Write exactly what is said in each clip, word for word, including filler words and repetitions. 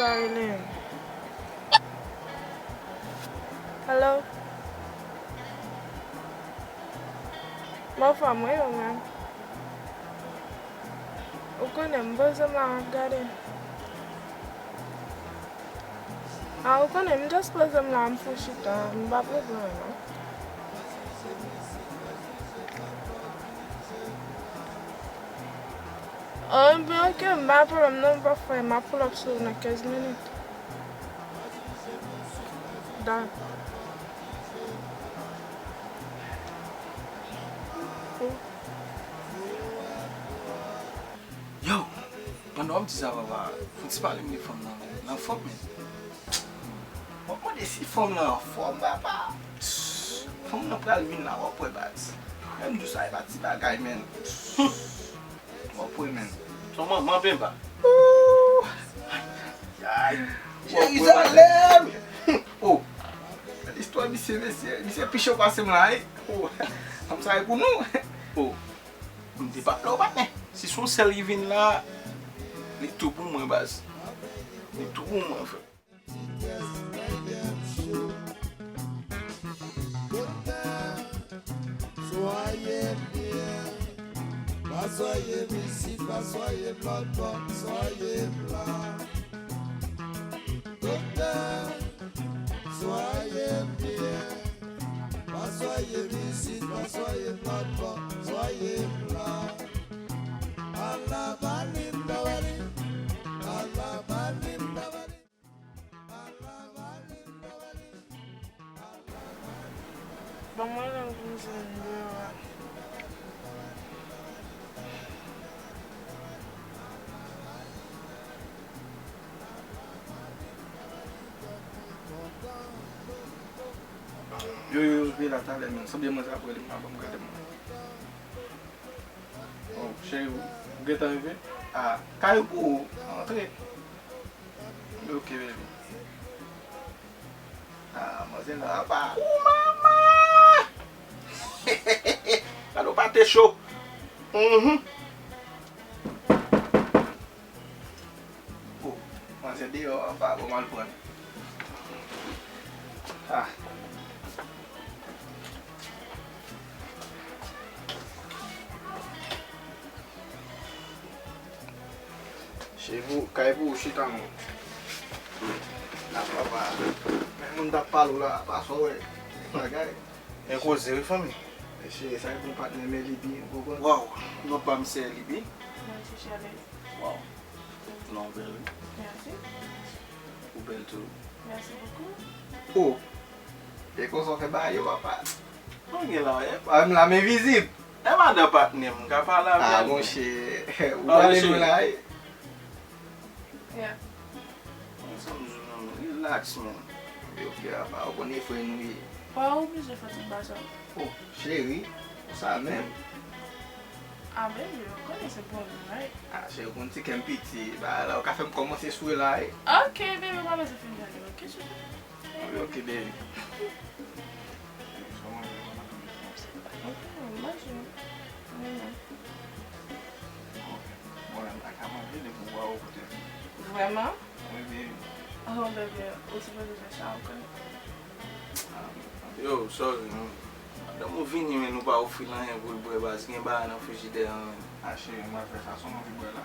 Sa rele m. Hello? Mwen anfòm wi, ou menm? Ou konnen m poze m la, m ap gade. A, ou konnen m just poze m la, m fou chita, m p ap regle anyen non. Anben, ok, m pa pwoblèm non, m p ap fè, m ap pull up sou ou nan kenz minit. Dakò. Yo, pandan w ap di sa, papa, fò w ti pale m de fanm nan, men l anfòm, men. W ap mande si fanm nan anfòm, papa. Fanm nan pral vin la, w ap wè, baz. Lè m di w sa, e pa ti bagay, men. W ap wè, men. Son manman penba. Ooh. Ay, Jerizalèm! Oh. Istwa misye, mesye, misye pi cho pase m la, wi. Oh. Fanm sa e pou nou. Oh. M te pa vle w, patnè. Si se yon sèl ki vin la, li tou pou mwen, baz. Li tou pou mwen, frè. Soyez bien. Pa soyez ici, pa soyez lòt bò, soyez là. Doktè, soyez bien. Pa soyez ici, pa soyez lòt bò, soyez là. Ala balim dawali, ala balim dawali. Ban mwen lang pou m jwenn deyò a. Yo, yo, yo, veye la talè, men. Sanble mwen sa ap rele m la, ban m gade mwen. Oh, cheri, ou, ou gentan rive? Ah, kay ou pou ou, antre. Ok, baby. Ah, manzè la, apa. Ou mama! Gade w pa te cho. Mhm. Oh, manzè deyò apa, bon, m al pran. Ah. Cheri, kay pou ou chita non. La papa. Men moun t ap pale w la, apa sa w wè? Bagay. E koze wi fanmi. Mesye, sa e bon patnè men Libi, ou konprann? Waw, non pa m se Libi. Mwen se Chèlè. Waw. Non bèl wi. Mèsi. Ou bèl tou. Mèsi bokou. Oh. E konsa w fè bagay yo, papa. Mwen gen la, e. Pa menm la, men vizib. E madan patnè m, m ka pale avè l. Ah, monchè, ou pale nou la, e. Yeah. Mwen sanm di w, non, relax, man. Yo fè apa, ou konn e frè nou ye. Pa oblije fè tout bagay sa. Oh, cheri, ou sa menm. Ah, baby, ou konnen se pou ou menm, right? Ah, cheri, ou konn ti kè m piti, bagay la, ou ka fè m kòmanse swe la, e. Ok, baby, ou pa bezwen fin gade, ok, cheri? Ok, baby. Ok, manje. Mm. Bon, m pa ka manje depi w wè w kote m. Vrèman? Wi, baby. Oh, baby, ou sipoze fè sa, ou konnen. Yo, sorry, non. Madanm ou vini, men nou pa ofri l anyen pou l bwè, baz. Gen bagay nan frijidè an, men. Ah, cheri, m pral fè sa, sa w anvi bwè la?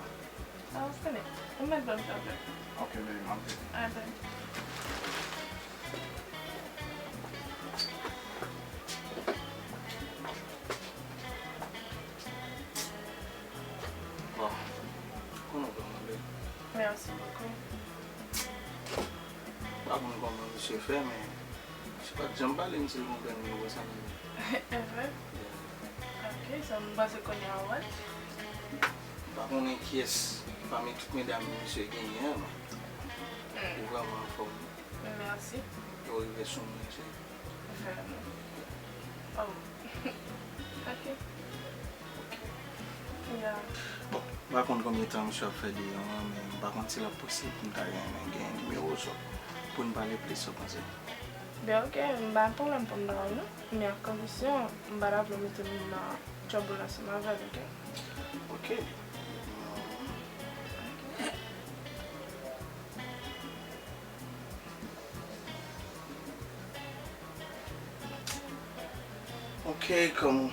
Ah, ou konnen. Ou mèt ban m chapèt. Ok, baby, m ap vini. Alright, baby. Bon, konnen w pran mande. Merci beaucoup. M pa konn kòman misye fè, men misye pa t janm pale m si l gon bèl nimewo sa nan men. E vre? Yeah. Ok, so m panse kounye a w wè. M pa konnen kiyès pami tout medam misye genyen an, men ou vrèman anfòm. Mèsi. Yo rive sou mwen, cheri. Vrèman. Oh. Ok. Yeah. Bon, m pa konn konbyen tan misye ap fè deyò an, men m pa konn si l ap posib pou m ta renmen gen nimewo w, so, pou n pale plis, sa w panse? Ben ok, m pa gen pwoblèm pou m ba w li non. Men ak kondisyon, m pa ta vle w mete m nan trouble ansanm avè l, ok? Ok. Ok. Ok, kòm ou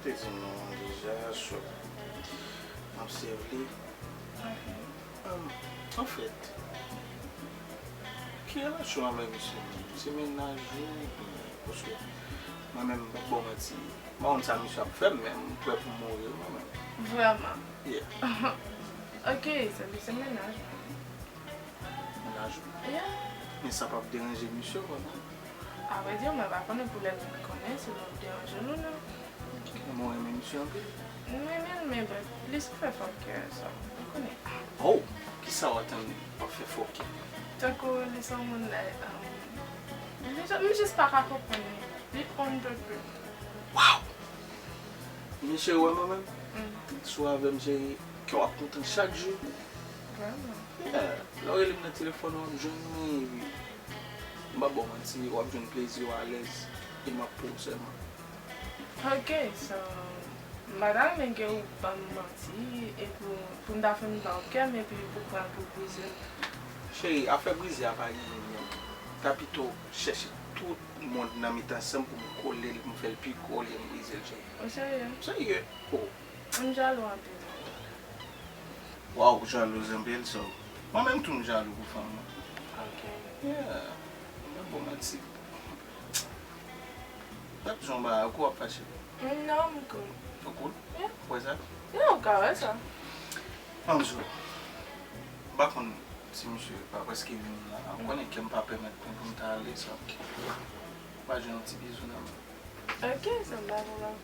te di nou an deja, so, m ap sèvi. Anfèt, ki relasyon avèk misye menm? Se mennaj ou oubyen? Paske mwen menm, m p ap ba w manti, m pa konn sa misye ap fè m, men m prè pou m mouri mwen menm. Vrèman? Yeah. Ok, se li se mennaj mwen. Mennaj ou? Yeah. Men sa p ap deranje misye vrèman? Avrèdi, mwen pa konnen pou lè l vin konnen si l ap deranje l ou non. Mwen renmen misye anpil. M renmen l, men bon, li sou fè fòkè, sa, ou konnen. Oh! Kisa w ap tann w ap fè fòkè? Tankou li se yon moun like, um, li jis, m jis pa ka konprann li. Li on dòt pe. Wow! Men cheri, w wè mwen menm? Mm. Si w avè m, cheri, kè w ap kontan chak jou. Vrèman? Yeah. Lè w rele m nan telefòn, w ap jwenn mwen, epi m p ap ba w manti, w ap jwenn plezi w alèz, e m ap pou w sèlman. Ok, so, m pa ta renmen ke ou ban m manti, e pou, pou m ta fin ba w kè m, epi pou pran l pou brize l. Cheri, afè brize a pa genyen menm. Ta pito chèche tout mond nan mitan san m pou m kole l, pou m fè l pi gwo olye m brize l, cheri. Ou serye? Serye. Oh. M jalou anpil. Waw, ou jalou anpil, so. Mwen menm tou m jalou pou fanm nan. Ok. Yeah. Mwen bon manti. Gad jan bagay, ou kwè w ap fache? Non, m cool. Ou cool? Yeah. Ou wè sa? Yeah, ou ka wè sa. Anjou, m pa konn si misye pa prèske vin la. Ou konnen kè m pa pèmèt mwen pou m ta ale, so. M pa jwenn yon ti bizou nan men. Ok, sa m pa pwoblèm.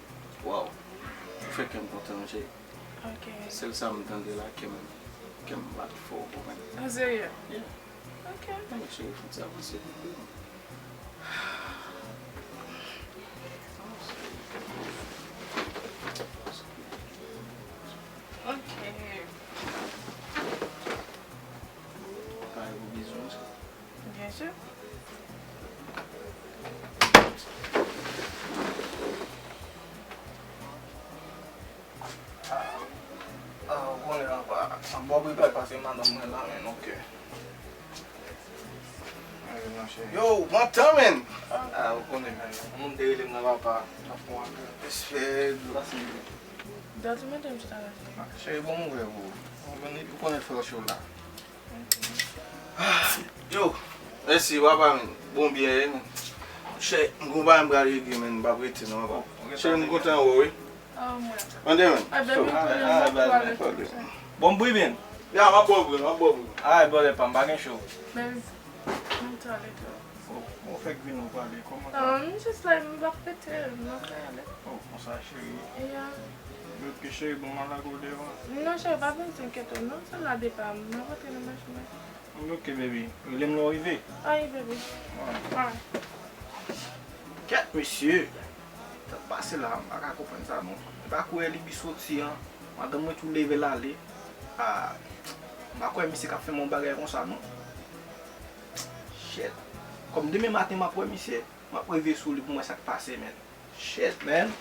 Waw. Ou fè kè m kontan, wi, cheri. Ok. Sèl sa m tande la, kè m, kè m bat fò, ou konprann? An serye? Yeah. Ok. Anmwey, cheri, fò n ti avanse pou koup. Ok. Pare pou bizou, cheri. Byen si. Ah, ah, ou konnen, apa, anba w prepare pase madanm mwen la, men, ok. Yo, pran tan, men. Ah, ou konnen, men. Yon moun te rele m nan papa, nan fon an. Respè. Dòti maten m chita la. Ah, cheri, bon, m ouvè pou ou. Ou konnen, ou konnen fè w cho la. Yo, mèsi, papa, men. Bon, byen, men. Chè, m gon bagay m pral regle, men, m p ap rete, non, papa. Chè, m kontan wè w, wi. Tande, men. Bon, m bri, men. Ya, m ap ba w bri, m ap ba w bri. Ay, brother pa m, pa gen cho. Baby, m tande tou. Ou fèk vin ou pale, kòman sa? Ah, m jis la, m p ap rete, m ap ale. Oh, konsa, cheri. Ya. Lòt ke cheri, bon, m al lage w devan. Non, cheri, pa bezwen enkyete w, non, se la depa m, m ap antre nan machin nan. Ok, baby. Rele m lè w rive. Ay, baby. Alright. Kèt, mesye. Sa k pase la, m pa ka konprann sa, non. E pa kouri li bi soti an. Madanm mwen tou leve l ale. Ah, m pa kwè misye k ap fè m yon bagay konsa, non. Shit. Kòm demen maten m ap wè misye, m ap rive sou li pou m wè sa k pase, man. Shit, man.